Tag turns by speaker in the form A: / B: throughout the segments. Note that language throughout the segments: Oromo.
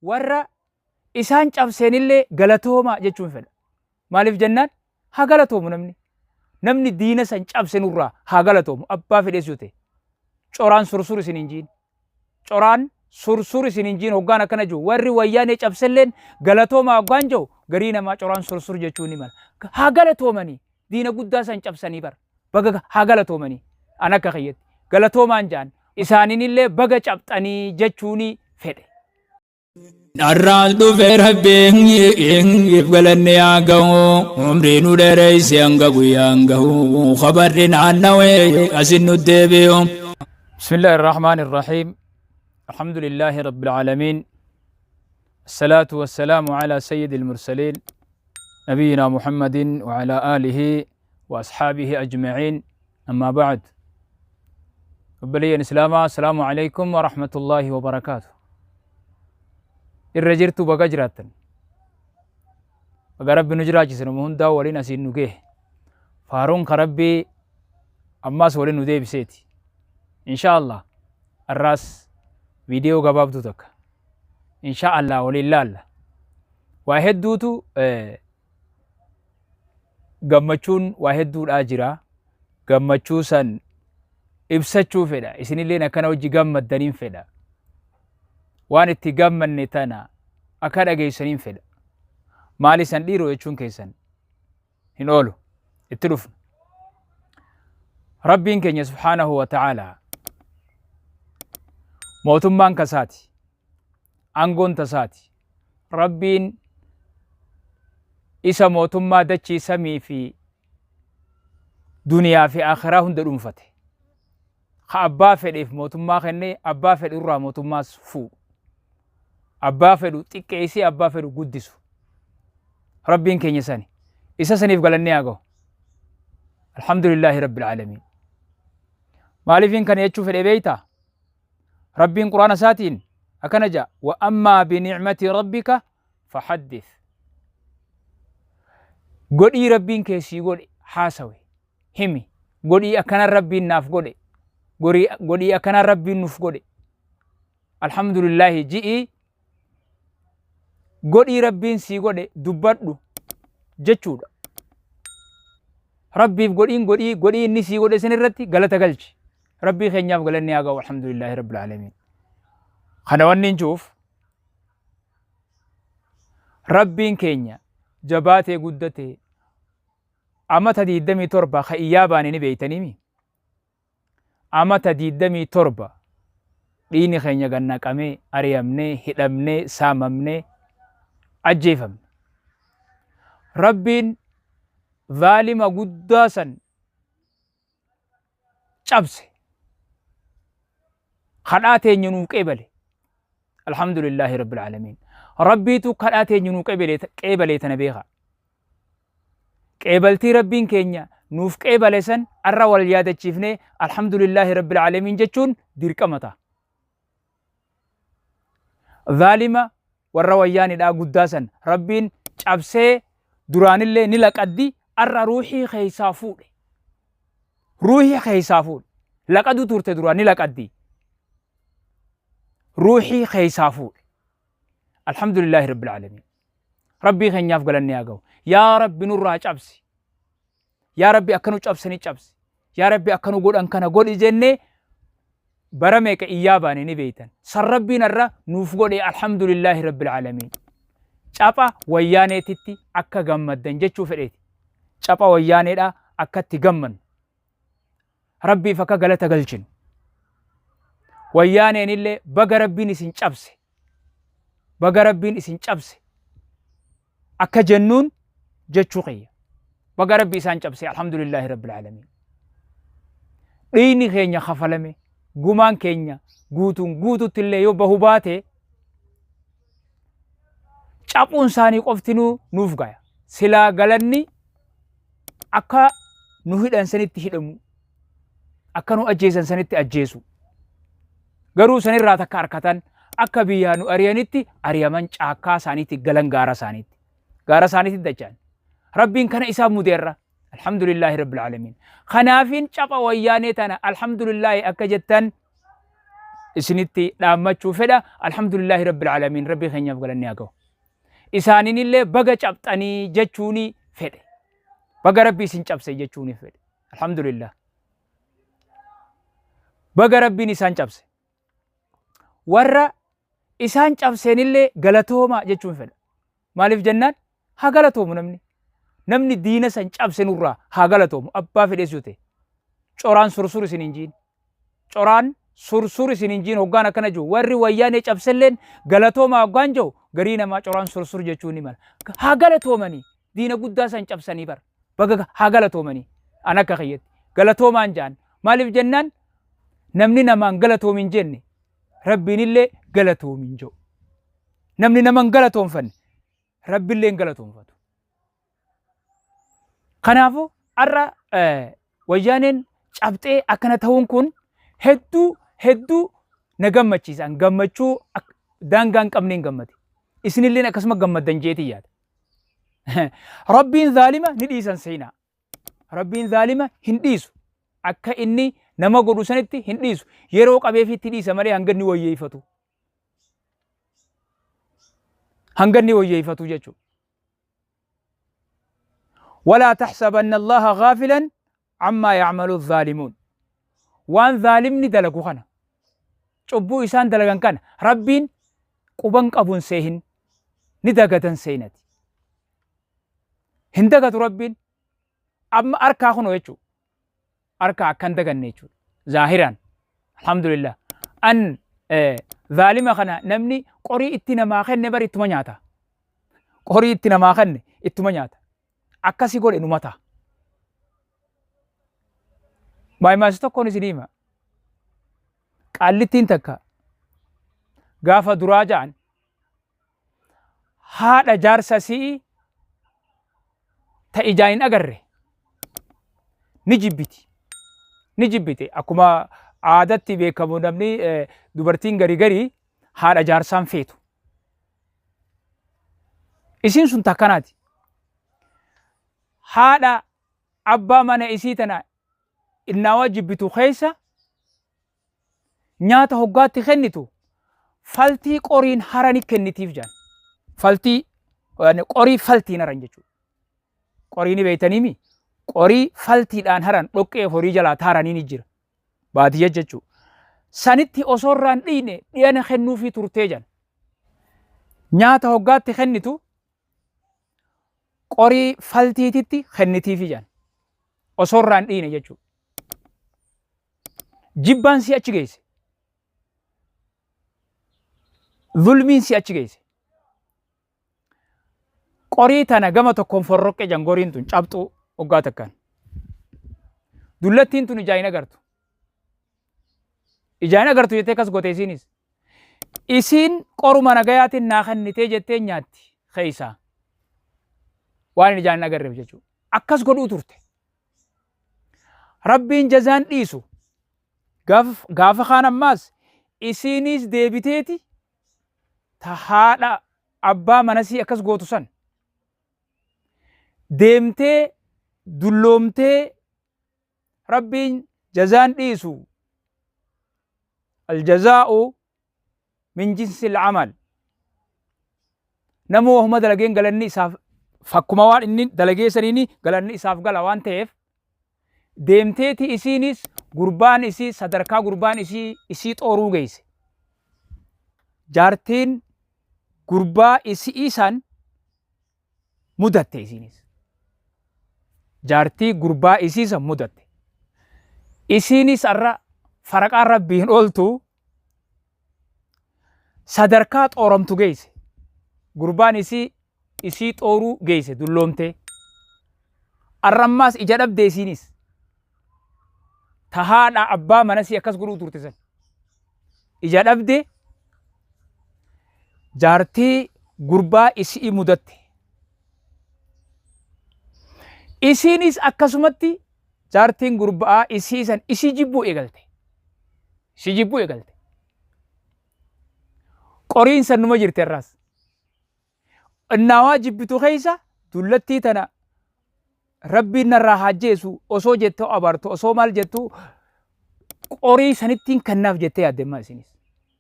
A: Warra isaan cabseenillee galatoomaa jechuun fedha. Maaliif jennaan haa galatoomu namni. Namni diina san cabse nurraa haa galatoomu abbaa fedhees yoo ta'e. Coraan sursur isin hin jiin. Coraan sursur isin hin jiin hoggaan akkana jiru. Warri wayyaanee cabselleen galatoomaa hoggaan jiru garii namaa coraan sursur jechuun ni mala. Haa galatoomanii diina guddaa san cabsanii bara. Baga haa galatoomanii an akka kiyyatti. Galatoomaan jaan isaaninillee baga cabxanii jechuuni fedhe.
B: Dharraas dhufe rabbiin if galanni haa gahu umrii nu dheereyse hanga guyyaan gahu khabarri naannawee asin nu deebi'u.
A: بسم الله الرحمن الرحيم الحمد لله رب العالمين الصلاة والسلام على سيد المرسلين نبينا محمد وعلى آله وأصحابه أجمعين أما بعد Obboleeyyan Islaamaa Assalaamu alaikum wa rahmatullaahi wa barakaatu. Irra jirtu baga jiraattan. Baga Rabbi nu jiraachise nama hundaa waliin asiin nu gehe. Faaruun ka Rabbii ammaas waliin nu deebiseeti. Insha Allah arraas viidiyoo gabaabduu takka. Insha Allah waliin laalla. Waa hedduutu gammachuun waa hedduudhaa jira. Gammachuu san ibsachuu fedha. Isinilleen akkana hojii gammaddaniin fedha. Waan itti gammanne tana akka dhageessaniin fedha. Maali san dhiiroo jechuun keessan hin oolu. Itti dhufna. Rabbiin keenya subhaanahu wa ta'aalaa mootummaan kasaati. Aangoon tasaati. Rabbiin isa mootummaa dachii samii fi duniyaa fi akhiraa hunda dhuunfate. Ka abbaa fedheef mootummaa kennee abbaa fedhu irraa mootummaas fuudhu. Abbaa fedhu xiqqeessee abbaa fedhu guddisu. Rabbiin keenya sani. Isa saniif galannee haa gahu. Alhamdulillaahi Rabbil Aalamiin. Maaliifin kana jechuu fedhe beektaa? Rabbiin Qur'aana isaatiin akkana ja'a wa ammaa binicmati rabbika fahaddith. Godhii Rabbiin kee sii godhe haasawi himi godhii akkanan Rabbiin naaf godhe godhii akkanan Rabbiin nuuf godhe alhamdulillaahi ji'ii godhii Rabbiin sii godhe dubbadhu jechuudha. Rabbiif godhiin godhii godhii inni sii godhe san irratti galata galchi. Rabbii keenyaaf galanni haa ga'u alhamdulillaahi rabbil aalamiin. Kana wanni hin jiruuf Rabbiin keenya jabaatee guddatee amata 27 ka iyyaa baane ni beeytaniimi. Amata 27 dhiigni keenya gad naqamee, ari'amnee, hidhamnee, saamamnee, ajjeefamne. Rabbiin zaalima guddaa san cabse. Kadhaa teenya nuu qeebale. Alhamdulillaahi Rabbil Aalamiin. Rabbiitu kadhaa teenya nuu qeebalee tana beeka. Qeebaltii Rabbiin keenya nuuf qeebale san arra wal yaadachiifnee Alhamdulillaahi Rabbil Aalamiin jechuun dirqama ta'a. Zaalima warra wayyaanidhaa guddaa san Rabbiin cabsee duraanillee ni laqaddi arra ruuhii keessaa fuudhe. Ruuhii keessaa fuudhe. Laqaduu turte duraan ni laqaddi. Ruuhii keessaa fuudhe. Alhamdulillaahi Rabbil Aalamiin. Rabbii keenyaaf galanni haa gahu. Yaa Rabbi nurraa cabsi. Yaa Rabbi akka nu cabsanii cabsi. Yaa Rabbi akka nu godhan kana godhi jennee bara meeqa iyyaa baane ni beeytan. San Rabbiin har'a nuuf godhe alhamdulillaahi Rabbil Aalamiin. Capha wayyaaneetitti akka gammaddan jechuu fedheeti. Capha wayyaaneedha akka itti gammannu. Rabbiif akka galata galchinu. Wayyaaneen illee baga Rabbiin isin cabse. Baga Rabbiin isin cabse. Akka jennuun jechuu kiyya. Baga Rabbi isaan cabse alhamdulillaahi rabbil aalamiin. Dhiigni keenya kafalame gumaan keenya guutuun guututti illee yoo bahu baate caphuun isaanii qoftinuu nuuf gaya. Silaa galanni akka nu hidhan sanitti hidhamu akka nu ajjeesan sanitti ajjeesu garuu sanirraa takka harkatan akka biyyaa nu ari'anitti ari'aman caakkaa isaaniitti galan gaara isaaniitti gaara isaaniitti dachaan rabbiin kana isaan mudeerra alhamdulillaahi rabbil aalamiin kanaafin capha wayyaanee tana alhamdulillaahi akka jettan. isinitti dhaammachuu fedha. Alhamdulillaahi Rabbil Aalamiin, Rabbii keenyaaf galanni haa gahu. Isaaninillee baga cabxanii jechuuni fedhe. Baga Rabbi isin cabse jechuuni fedhe. Alhamdulillah. Baga Rabbiin isaan cabse. Warra isaan cabseenillee galatoomaa jechuun fedha. Maaliif jennaan haa galatoomu namni. Namni diina san cabse nurraa haa galatoomu, abbaa fedhees yoo ta'e. Coraan sursur isin hin jiin. Coraan sursur isin hin jiin. Hoggaan akkana jiru, warri Wayyaanee cabselleen galatoomaa hoggaan jiru, garii namaa coraan sursur jechuun ni mala. Haa galatoomanii, diina guddaa san cabsanii bara. Baga haa galatoomanii, an akka kiyyatti. Galatoomaan jaan. Maaliif jennaan namni namaan galatoomin jenne Rabbiinillee galatoomin jedhu. Namni nama hin galatoonfanne Rabbillee hin galatoonfatu. Kanaafuu har'a Wayyaaneen cabxee akkana ta'uun kun hedduu hedduu na gammachiisa. An gammachuu daangaa hin qabneen gammade. Isinilleen akkasuma gammaddan jeetii yaada. Rabbiin zaalima ni dhiisan seenaa. Rabbiin zaalima hin dhiisu. Akka inni nama godhu sanitti hin dhiisu. Yeroo qabeefii itti dhiisa malee hanga inni wayyeeffatu. Hanga inni wayyeeffatu jechuudha. Walaa taxsabanna Allaha gaafilan ammaa yacmalu zaalimuun. Waan zaalimni dalagu kana, cubbuu isaan dalagan kana, Rabbiin quban qabun seehin, ni dagatan seenati. Hin dagatu Rabbiin. Amma harkaa kunoo jechuudha. Harkaa akka hin daganne jechuudha. Zaahiraan. Alhamdulillah. An zaalima kana namni qorii itti namaa kenne bari ittuma nyaata. Qorii itti namaa kenne ittuma nyaata. Akkasi godhe numa ta'a. Maayimaasi tokkoon isin hima. Qaallittiin takka gaafa duraa ja'an haadha jaarsa si'ii ta ijaan hin agarre ni jibbiti. Ni jibbite. Akkuma aadatti beekamu namni dubartiin garii garii haadha jaarsaan feetu. Isiin sun takkanaati. Haadha abbaa mana isii tana innaawaa jibbitu keessa nyaata hoggaatti kennitu faltii qoriin harani kennitiif jedhan. Faltii qorii faltiin haran jechuudha. Qorii ni beektaniimi? Qorii faltiidhaan haran, dhoqqee horii jalaa taaranii ni jira. Baadiyya jechuudha. Sanitti osoo irraa hin dhiine dhiyana kennuufii turtee jedhan. Nyaata hoggaatti kennitu qorii faltiititti kennitiifi jedhan. Osoo irraa hin dhiine jechuudha. Jibbaan si achi geesse. Zulmiin si achi geesse. Qorii tana gama tokkoon forroqqe jangoriin tun cabxuu waggaa takkaan. Dullattiin tun ijaa hin agartu. Ijaa hin agartu jettee akkas goote isiinis. Isiin qoruma nagayaatiin naa kennitee jettee nyaatti keessaa. Waan ijaan hin agarreef jechuudha. Akkas godhuu turte. Rabbiin jazaan dhiisu. Gaafa kaan ammaas isiiniis deebiteeti ta haadha abbaa manasii akkas gootu san deemtee dulloomtee. Rabbiin jazaan dhiisu. Aljazaa'u min jinsil amal. Namuu wahuma dalageen galanni isaaf fakkuma waan inni dalagee saniini galanni isaaf gala waan ta'eef, deemteeti isiinis gurbaan isii sadarkaa gurbaan isii isii xooruu geesse. Jaartiin gurbaa isii san mudatte isiinis. Jaartii gurbaa isii san mudatte. Isiinis har'a faraqaan Rabbii hin ooltu, sadarkaa xooramtu geesse. Gurbaan isii isii xooruu geesse dulloomtee. Har'a ammaas ija dhabde isiinis. Ta haadha abbaa manasii akkas godhuu turte san. Ija dhabde, jaartii gurbaa isi'ii mudatte. Isiinis akkasumatti jaartiin gurbaa isii san isii jibbuu eegalte. Isii jibbuu eegalte. Qoriin san numa jirti irraas. Innaawaa jibbitu keessa dullattii tana Rabbiin narraa haa ajjeesu osoo jettee abaartu, osoo maal jettu, qorii sanittiin kennaaf jettee yaadde ammaa isinis.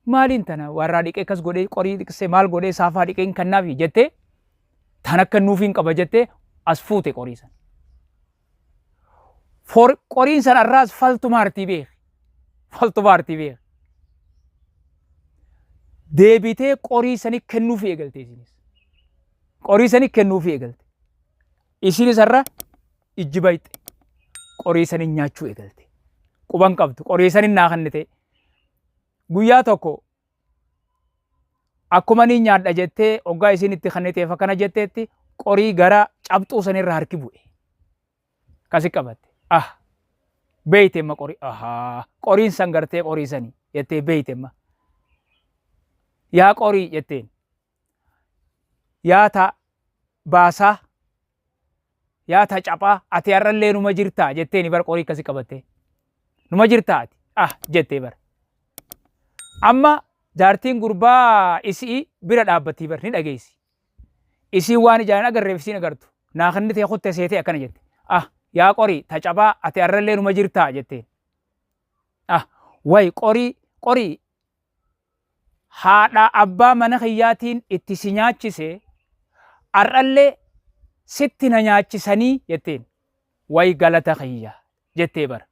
A: Maaliin tana warraa dhiqee akkas godhee qorii dhiqsee maal godhee saafaa dhiqee hin kannaafi jettee tan akka nuufiin qaba jettee as fuute qorii san. For qoriin san arraas faltuma artii beeki. Faltuma artii beeki. Deebitee qorii sani kennuufi eegalte isinis. Qorii sani kennuufi eegalte. Isinis har'a ijji bayxe. Qorii sani nyaachuu eegalte. Quban qabdu qorii sani naa kennite. Guyyaa tokko akkuma ni nyaadha jettee hoggaa isiin itti kenniteef akkana jetteetti qorii gara cabxuu sanirra harki bu'e. Akkasi qabatte. Ah! Beeyte amma qorii. Ahaa! Qoriin san gartee qorii sani jettee beeyte amma. Yaa qorii jetteen. Yaa ta baasaa. Yaa ta caphaa ati har'allee numa jirtaa jetteeni bar qorii akkasi qabattee. Numa jirtaa ati. Ah jettee bar. Amma jaartiin gurbaa isii bira dhaabbattii bar ni dhageessi. Isiin waan ijaan hin agarreef isiin agartu. Naa kennitee kutte seetee akkana jette. Ah yaa qorii ta caphaa ati har'allee numa jirtaa jetteen. Ah way qorii qorii haadha abbaa mana kiyyaatiin itti si nyaachise har'allee sitti na nyaachisanii jetteen. Way galata kiyya jettee bara.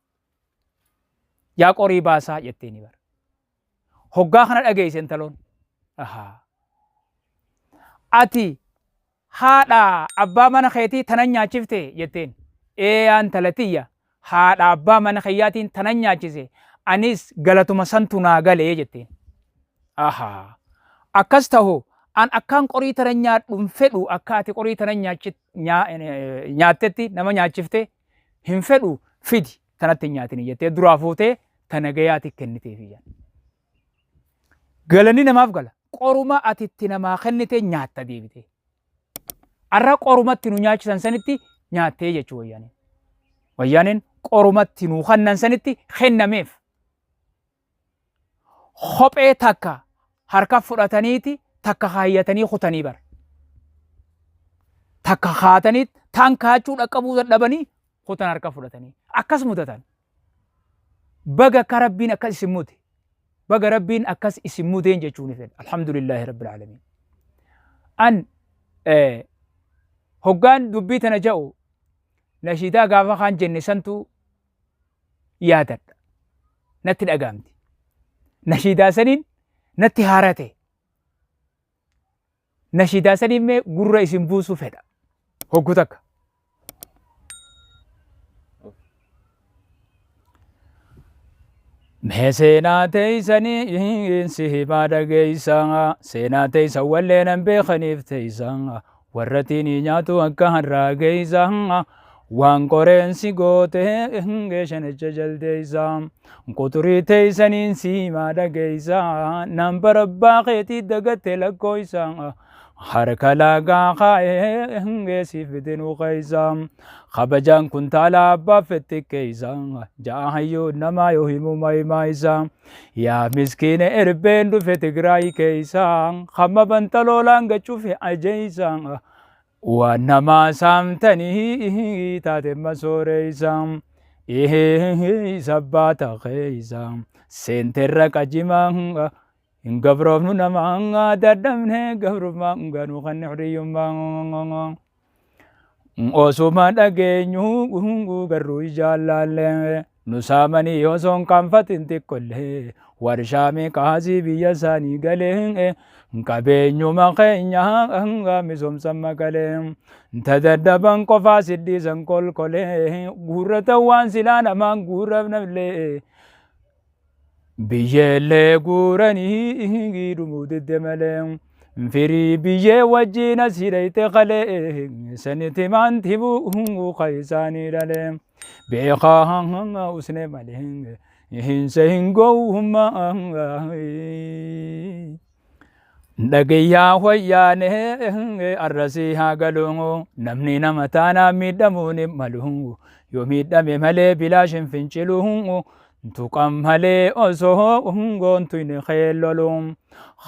A: Yaa qorii baasaa jetteeni bara. Hoggaa kana dhageesse intaloon. Ahaa. Ati haadha abbaa mana keetii tanan nyaachifte jetteen. Ee yaa intala tiyya haadha abbaa mana kiyyaatiin tanan nyaachise anis galatuma santu naa galee jetteen. Ahaa. Akkas tahu an akkaan qorii tana nyaadhu hin fedhu akka ati qorii tana nyaattetti nama nyaachifte hin fedhu fidi tanatti hin nyaatini jettee duraa fuutee ta nagayaati kenniteefi jedhan. Galanni namaaf gala. Qoruma ati itti namaa kennite nyaatta deebitee. Arra qorumatti nu nyaachisan sanitti nyaattee jechuu wayyaaneen. Wayyaaneen qorumatti nu kennan sanitti kennameef. Kophee takka harka fudhataniiti takka kaayyatanii kutanii bara. Takka kaatanii taan kaachuu dhaqqabuu dadhabanii kutan harka fudhatanii. Akkas mudatan. Baga akka Rabbiin akkas isin mute. Baga Rabbiin akkas isin muteen jechuu ni fedha. Alhamdulillaahi Rabbil Aalamiin. An hoggaan dubbii tana ja'u nashiidaa gaafa kaan jenne santu yaadadha. Natti dhagaamti. Nashiidaa saniin natti haarate. Nashiidaa saniin mee gurra isin buusuu fedha. Hoggu takka. Mee seenaa teeysanii si himaa dhageeysa seenaa teeysa wallee nan beekaniif teeysa warra tiinii nyaatu akka har'aa geeysa waan qoreen si goote shanicha jaldeeysa quxurii teeysaniin si himaa dhageeysa naan barabbaa keetii dagatte lakkooysa Harka laagaa kaa'ee siif bidinuu keessa kabajaan kuntaala abbaa fetti keessa ja'a hayyuu namaa yoo himu mahimaa isaa yaa miskiina erbeen dhufe Tigraay keessa hamma bantaloolaan gachuufi ajeessa waan namaa saamtanii taate masooreessa sabbaata keessa seenterra qajimaa Hin gabroofnu namaa dadhabne gabrummaa ganuu kan huriyyummaa. Osuma dhageenyu garuu ijaan laalle nu saamanii osoo hin qaanfatin xiqqollee warshaa meeqaasii biyya isaanii galee qabeenyuma keenya misoomsan makalee tadadhaban qofaa sidhiisan kolkolee guurratan waan silaa namaan guurramnallee. Biyyeellee guuranii dhumuu didde malee firii biyyee wajjin as hidhayte kalee sanitti maanti bu'uu ka isaanii dhalee beekaa usne malee hinse hin gowwummaa. Dhagayyaa wayyaanee arrasii haa galu namni nama taanaan miidhamuun hin malu yoo miidhame malee bilaash hin fincilu tuqan malee osoo goontu hin keellolu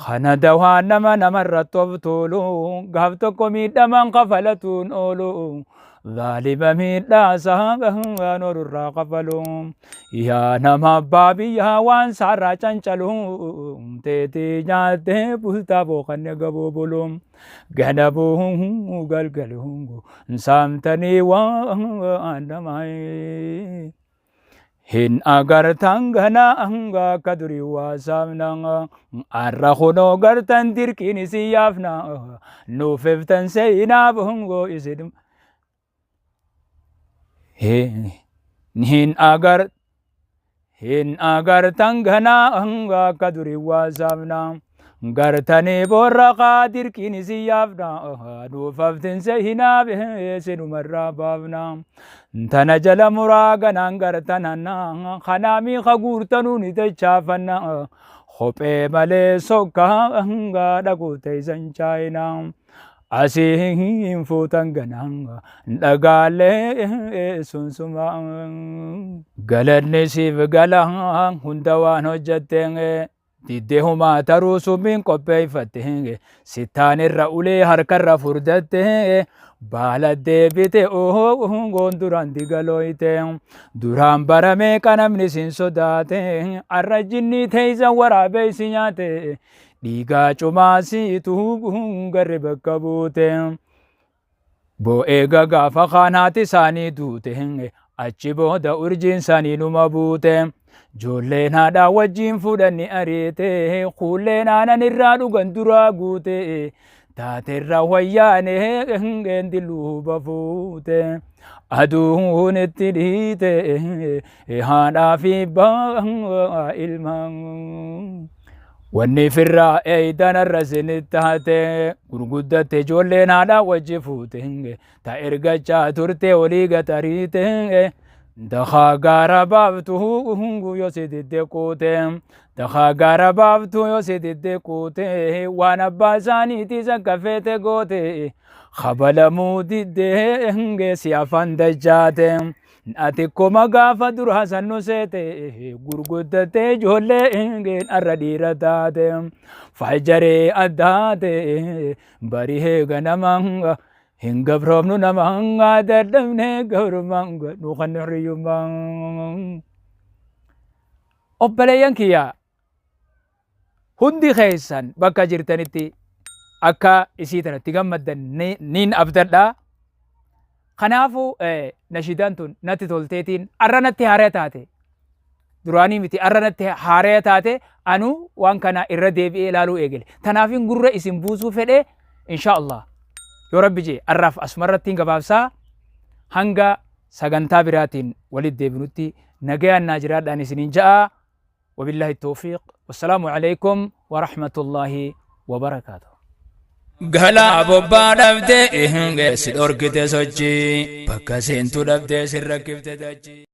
A: kana dawaa nama namarratti of tuulu gaaf tokko miidhamaan kafalatuun oolu. Zaalima miidhaa isaa noorurraa kafalu. Yaa nama abbaa biyyaa waan saarraa cancalu. Teetii nyaattee bultaa booqanne gaboo bulu. Ganabuu galgaluu saamtanii waan namaa. Hin agartan gana akka durii waa saamna. Arra kunoo gartan dirqiin isin yaafna. Nuufiftan seenaa bongoo isin. Hin agar hin agartan gana akka durii waa saamna. Gartanii borraqaa dirqiin isin yaafna. Nuufaftin seenaa isinumarraa baafna. Tana jala muraa ganaan gartananna. Kanaa miika guurtanuu ni dachaafanna. Kophee malee sokkaa dhaquu teessan chaayinaa. Asii hin fuutan ganaa dhagaalee sunsuma. Galanni siif gala hunda waan hojjetteen. Diddee humaa taruu summiin qopheeffatte. Sittaan irra ulee harkarra furdatte. Baala deebite goon duraan digalooyte. Duraan baramee qanamni sin sodaate. Arra jinnii teeysan waraabee si nyaate. Dhiigaa cumaa siitu garri bakka buute. Boo'ee gaafa kaan haati isaanii duute. Achi booda urjiin isaanii numa buute. Ijoolleen haadhaa wajjin fuudhanii ariite. Kuulleen aanan irraa dhugan duraa guute. Taaterra wayyaane geendi luba fuute. Aduun itti dhiite haadhaa fi abbaa ilmaan. Wanni firraa eeydan arra isinitti hate gurguddatte ijoolleen haadhaa wajji fuute ta ergachaa turte olii gatariite. Dakaa gaara baaftu yoo si didde kuute. Dakaa gaara baaftu yoo si didde kuute. Waan abbaa isaaniitis akka feete goote. Kabalamuu diddee si afaan dachaate. Ati koma gaafa duraa san nu seete. Gurguddattee ijoollee arra dhiira taate. Fajaree addaate barihee ganama. Hin gabroomnu nama dadhabne gabrummaa nu kan hiriyyummaa. Obboleeyyan kiyya hundi keessan bakka jirtanitti akka isii tanatti gammaddan niin abdadha. Kanaafuu nashidaan tun natti tolteetiin arra natti haaraa taate. Duraanii miti, arra natti haaraa taate. Anuu waan kana irra deebi'ee ilaaluu eegale. Tanaafin gurra isin buusuu fedhe insha Allah. Yoo Rabbi jee arraaf asumarratti hin gabaabsaa, hanga sagantaa biraatiin walitti deebinutti nagayaan naa jiraadhaan isiniin ja'a. Wabillahi tawfiiq. Wassalaamu alaikum wa rahmatullahi wa barakaatuh.
B: Galaa bobbaa dhabdee si dhorkite sochii bakka seentu dhabdee si rakkifte dachii.